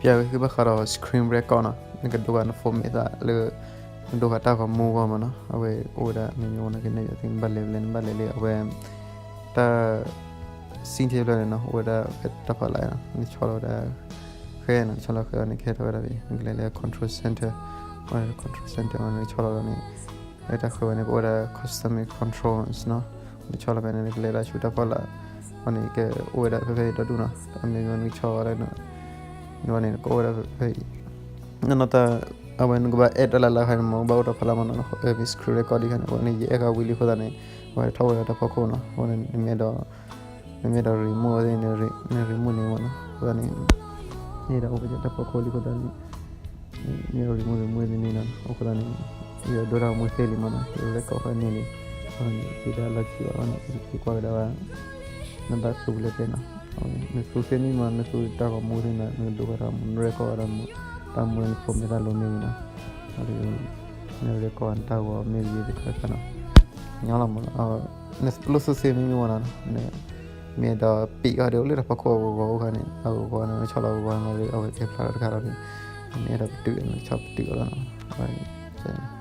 ပျဲဝဲသုဘၣ်ဃးဒီး screen record နီၤ, နကဒိဃာ်န phone မ့ၢ်သးလၢ နဒိဃာ်တၢ်ဂီၤမူဂီၢ်မးနီၤ, အဝဲအိၣ်ဝဲဒၣ်မ့ၢ်မ့ၢ်ဝဲန့ၣ် ကနဲၣ်ယၤသု နဘၣ်လဲၤလဲၣ် နဘၣ်လဲၤလၢအဝဲ တၢ် screen ဖျၢၣ်န့ၣ်နီၤ, အိၣ်ဝဲဒၣ်ဖဲတၢ်ဖီလာ်နီၤ, နဆီၣ်လီၤဝဲဒၣ် ဃဲနီၤ, နဆီၣ်လီၤဃဲအီၤန့ၣ် ကဟဲထီၣ်ဝဲဒၣ်ဖဲ နကလဲၤလၢ control center, အဝဲ control center မ့ၢ်နကဆီၣ်လီၤလီၤန့ၣ် လၢတၢ်ဃဲဝဲန့ၣ် ကအိၣ်ဝဲဒၣ် custom controls နီၤ, နဆီၣ်လီၤဖဲန့ၣ် နကလဲၤဒၣ်ဆူတၢ်ဖီလာ်, အဝဲန့ၣ် ကအိၣ်ဝဲဒၣ်ဖဲဖဲအံၤဒီဒူၣ်နီၤ, အမ့ၢ်မ့ၢ်နကဆီၣ်ဝဲဒၣ် န့ၣ်ဝဲန့ၣ် နကအိၣ်ဝဲဒၣ်ဖဲဖဲအံၤ, နနီၢ်တၢ် အဝဲနကဘၣ်အဲၣ်တၢ်လၢ်လၢ်ခါန့ၣ် မ့ၢ်ဘၣ်အိၣ်တၢ်ဖီလာ်မးနီၤ, န screen record ဒ်ခါန့ၣ် အဝဲန့ၣ် ယအဲၣ်ဃာ်ဝံၤလံအဃိသတးန့ၣ် အဝဲထီၣ်ဝဲဒၣ်တၢ်ဖီခိၣ်နီၤ, အဃိန့ၣ် နမ့ၢ်အဲၣ်ဒိး နမ့ၢ်အဲၣ်ဒိး remove သ့ၣ်န့ၣ် န remove န့ၣ်မးနီၤ, အဃိသတးန့ၣ် နအဲၣ်ဒိးအိၣ်ဖဲတၢ်ဖီခိၣ်လံအဃိသတးန့ၣ် မ့ၢ်အဲၣ်ဒိး remove remove သ့ၣ်န့ၣ်နီၤ, အဃိသတးန့ၣ် ယဒိတၢ်ဂီၤမူသ့လံမးနီၤ, ယ record ဃာ်န့ၢ်လံ, အဃိန့ၣ် ယဒၣ်လီၢ်ခံဘၣ်အဃိန့ၣ် ယကွၢ်ကဒါဝဲ နဘၣ်သူလၢကျဲနီၤ, နသူသ့ၣ်မ့ၢ်မး နသူတၢ်ဂီၤမူသ့ၣ်န့ၣ် နကဒိဃာ်တၢ်ဂီၤမူ န record တၢ်ဂီၤမူ တၢ်မူလၢန phone မ့ၢ်သးလိၤမ့ၢ်ဂ့ၤနီၤ, အဃိန့ၣ် န record တၢ်ဂီၤမူမ့ၢ်ဂ့ၤတခါခါနီၤ, ညီလီၤမးနီၤ, နလိၣ်သူသ့ၣ်မ့ၢ်မ့ၢ်ဝဲနီၤ, န မ့ၢ်အဲၣ်ဒိးပံးအီၤဒီး အိၣ်လၢတၢ်ဖီခိၣ်အဂီၤဂီၤအိၣ်ခါန့ၣ် အဂီၤဂီၤန့ၣ် နဆီၣ်လီၤအဂီၤဂီၤန့ၣ် အဝဲကဟဲဖျါထီၣ်တခါလီၤန့ၣ်, နမ့ၢ်အဲၣ်ဒိးပတုာ် နဆီၣ်ပတုာ်အီၤလီၤနီၤ, အဝဲန့ၣ်